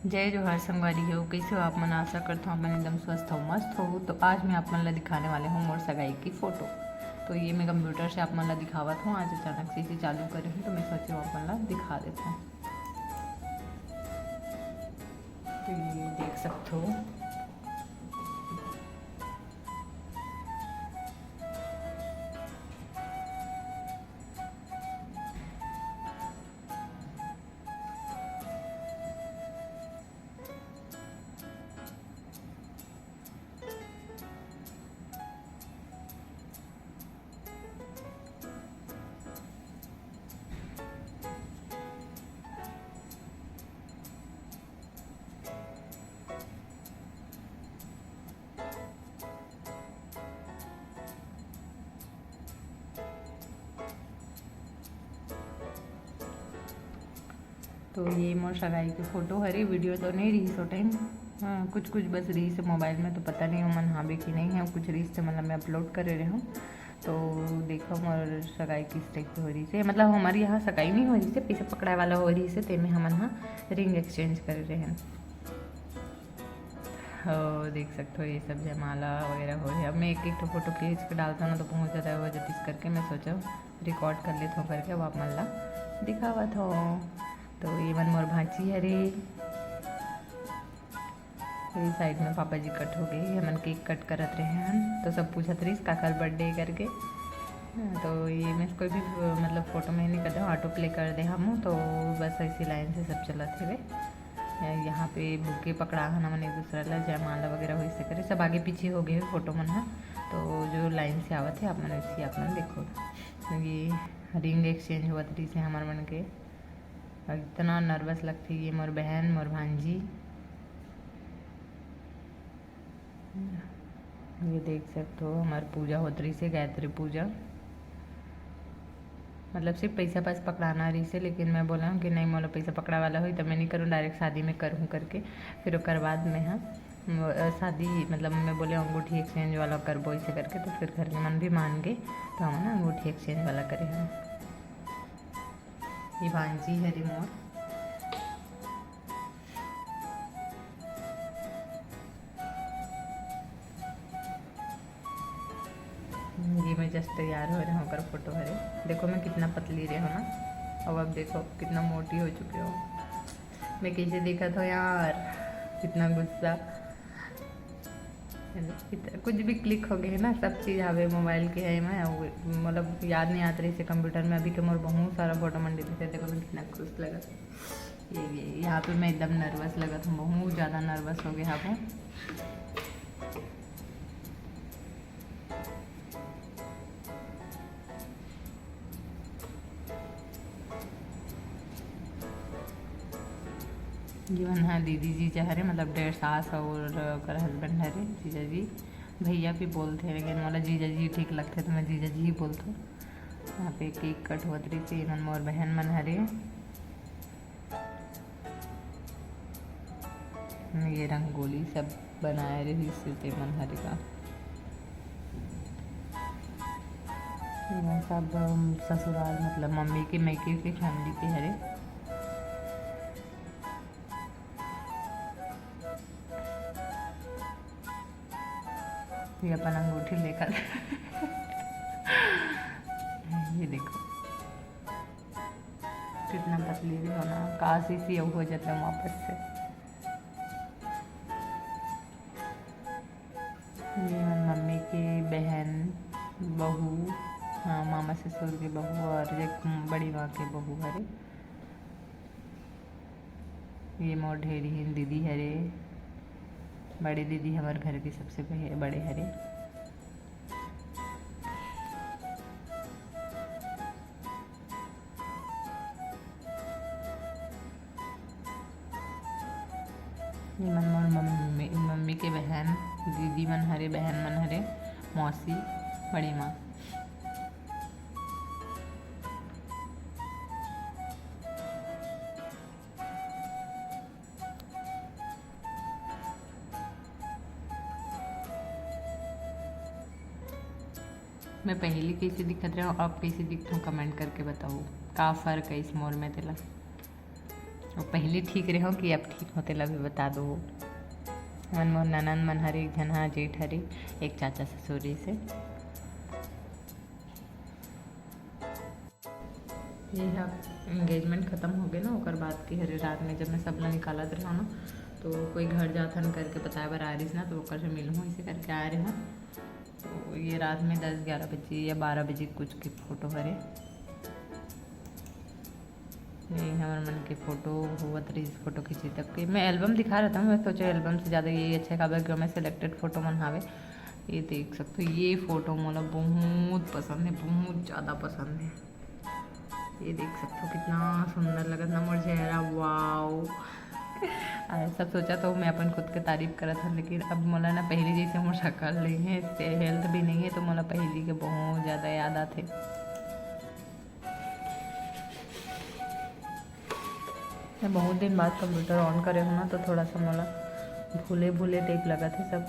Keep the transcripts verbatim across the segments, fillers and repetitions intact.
जय जोहार संगवारी हो, कइसे हो आप मन? आशा करत हूँ आप मन एकदम स्वस्थ हो, मस्त हो। तो आज मैं आप मन ला दिखाने वाले हूँ मोर सगाई की फोटो। तो ये मैं कंप्यूटर से आप मन ला दिखावत हूँ। आज अचानक से इसे चालू करे हूँ, तो मैं सोचे हूँ आप मन ला दिखा देता हूँ। तो ये देख सकते हो। तो ये मोर सगाई के फोटो हरे, वीडियो तो नहीं रही सो टाइम, हाँ, कुछ कुछ बस रही से मोबाइल में, तो पता नहीं ओमन हावे कि नहीं है, कुछ रही से मतलब मैं अपलोड करे रहे हूँ। तो देखो मोर सगाई किस टाइप के हो रही से, मतलब हमारे यहाँ सगाई नहीं हो रही से, पैसा पकड़ाए वाला हो रही से, तेमे हमन हा रिंग एक्सचेंज करे रहे हैं। हो देख सकते हो, ये सब जयमाला वगैरह हो रही है। अब मैं एक एक ठो फोटो खींच के डालता हूँ ना, तो बहुत ज़्यादा हो जाती, इस करके मैं सोचा रिकॉर्ड कर लेता हूँ करके अब आप मन ला दिखावत हो। तो ये मन मोर भांची हरे, ये साइड में पापा जी कट हो गए, हमन केक कट करत रहे हन, तो सब पूछत रहिस काकर बर्थडे करके। हाँ, तो ये मैं कोई भी मतलब फोटो में नहीं करते, ऑटो प्ले कर दे हम, तो बस ऐसी लाइन से सब चलत हवे। यहाँ पे बुके पकड़ा हन हमन एक दूसरा ला, जयमाला वगैरह होइस करे, सब आगे पीछे हो गए फोटो मन ह। तो जो लाइन से आवत है आप मन, वैसे आप मन देखो, ये रिंग एक्सचेंज होवत रहिस है हमर मन के। और इतना नर्वस लगथे ये मोर बहन, मोर भांजी। ये देख सकते हो, हमार पूजा होत रहिस हे, गायत्री पूजा। मतलब सिर्फ पैसा पास पकड़ाना रहिस हे, लेकिन मैं बोला हूँ कि नहीं, मोला पैसा पकड़ा वाला होई तो मैं नहीं करूँ, डायरेक्ट शादी में करूँ करके। फिर ओकर बाद में हाँ, म-, शादी मतलब मैं बोले अंगूठी एक्सचेंज वाला करबो इसे करके, तो फिर घर के मन भी मान गए, तो हम ना अंगूठी एक्सचेंज वाला करे हम। ये भांजी हरे मोर। ये मैं जस्ट तैयार हो रहे हूँ, ओकर फोटो हरे। देखो मैं कितना पतली रहे हो ना, अब अब देखो कितना मोटी हो चुके हो। मैं कैसे दिखत हो यार, कितना गुस्सा। इत-, कुछ भी क्लिक हो गए ना, सब चीज़ आवे मोबाइल के है में, अउ मतलब याद नहीं आत रहिस हे कंप्यूटर में। अभी के मोर बहुत सारा फोटो मन डिलीट है। देखो मैं कितना खुश लगत। ये, ये यहाँ पे मैं एकदम नर्वस लगत हूँ, बहुत ज़्यादा नर्वस हो गया हूँ। ये मन ह दीदी जीजा हरे, मतलब डेढ़ सास और ओकर हस्बैंड हरे, जीजा जी। भैया भी बोलथे, लेकिन मोला जीजा जी ठीक लगथे, तो मैं जीजा जी ही बोलथों। यहाँ पे केक कट होत रहिस हे, ये मन मोर बहन मन हरे। ये रंगोली सब बनाए रहिस हे ते मन हरे का। ये सब, अम, ससुराल मतलब मम्मी के, मइके के फैमिली के हरे। ये अपन अंगूठी लेकर ये देखो। कितना पतली भी हो ना, काश इसी अब हो जाता वापस से। ये मन मम्मी के बहन, बहू, हाँ, मामा ससुर के बहू और एक बड़ी माँ के बहू हरे। ये मोर ढेरी दीदी हरे, बड़े दीदी हमर घर के सबसे बहे-, बड़े हरे। ये मन मोर मम्मी, मम्मी के बहन, दीदी मन हरे, बहन मन हरे, मौसी, बड़ी माँ। मैं पहली कैसे दिखत रहे हूँ, अब कैसे दिखत हूँ, कमेंट करके बताओ, का फर्क है इस मोर में तेला। पहली ठीक रहे हो कि अब ठीक होते ला भी बता दो। मन मोर ननन मन हरे, एक झन हा जेठ हरे, एक चाचा ससुर से। ये हा एंगेजमेंट खत्म हो गए ना, ओकर बाद के हरे रात में जब मैं सब ला निकालत रहा ना, तो कोई घर जाथन करके बताए बर आ रहीस ना, तो ओकर से मिलहूँ इसे करके आए रहे। तो ये रात में दस ग्यारह बजे या बारह बजे कुछ के फोटो हरे। ये हमर मन के फोटो होवत रहिस, फोटो खींचे तब के। मैं एल्बम दिखा रहता हूँ, मैं सोचा एल्बम से ज़्यादा यही अच्छा है, काबर कि ओमे सिलेक्टेड फोटो मन हावे। ये देख सकते हो, ये फोटो मोला बहुत पसंद है, बहुत ज़्यादा पसंद है। ये देख सकते हो कितना सुंदर लगत ना मोर चेहरा, वाओ। आ, सब सोचा तो मैं अपन खुद के तारीफ करत हूँ, लेकिन अब मोला ना पहली जैसे मोर शक्ल नहीं है, इससे हेल्थ भी नहीं है, तो मोला पहली के बहुत ज़्यादा याद आते। मैं बहुत दिन बाद कंप्यूटर ऑन करे हूँ ना, तो थोड़ा सा मोला भूले भूले टाइप लगत है सब।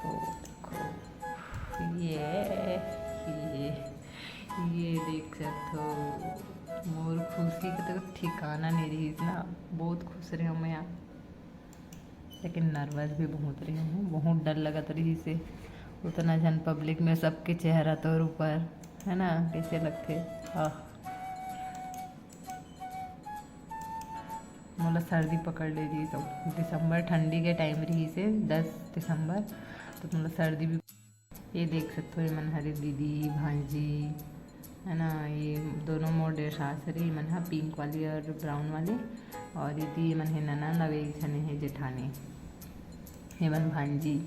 ओ, देखो, ये, ये, ये देख सकते हो, मोर खुशी का तो ठिकाना नहीं रही ना, बहुत खुश रहे मैं यहाँ। लेकिन नर्वस भी बहुत रहे हूँ, बहुत डर लगत रही से। उतना जन पब्लिक में सबके चेहरा तोर ऊपर, है ना, कैसे लगते? आह, मोला सर्दी पकड़ ले रही। तो दिसंबर ठंडी के टाइम रही से, दस दिसंबर, तो मोला सर्दी भी। ये देख सकते हो, ये मन हरे दीदी भांजी, है ना, ये दोनों मोर डेढ़ सास हरे, ये मन हा पिंक वाली और ब्राउन वाली, और ये दी मन हे ननद, अब एक झने हे जेठानी, ये मन भांजी।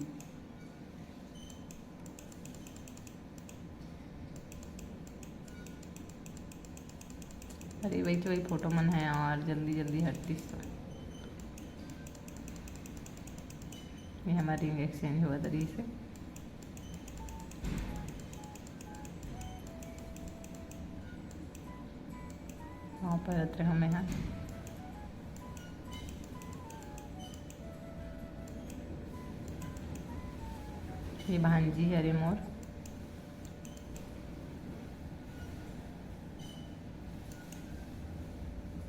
अरे वही तो वही फोटो मन है यार, जल्दी जल्दी हटतीस तो। ये हमारी रिंग एक्सचेंज हुआ था से। वहाँ पर अत्र हमें है। ये भांजी हरे मोर।